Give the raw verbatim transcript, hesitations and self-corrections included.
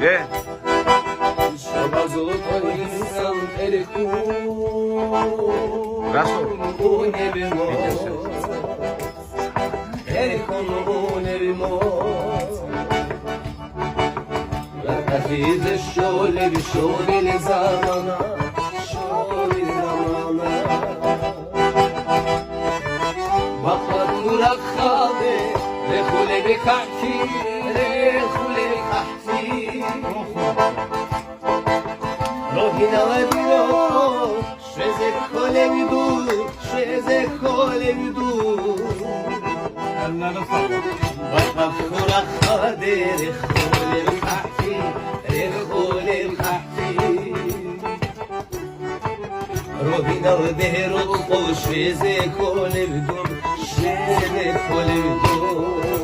Э? Шабазул инсан эрхун Расул. Унебе мод. Эрхун унебе мод. Рахъалъизе щолеб щолел замана, щолел замана. Бакъ батун рахъалде рехулеб хъахӀлъи, рехулеб хъахӀлъи. Рогьинал дир рокъов щвезе кколев дур, щвезе кколев дур. Бакъ батун рахъалде рехулеб хъахӀлъи, рехулеб хъахӀлъи. Рогьинал дир рокъов щвезе кколев дур, щвезе кколев дур.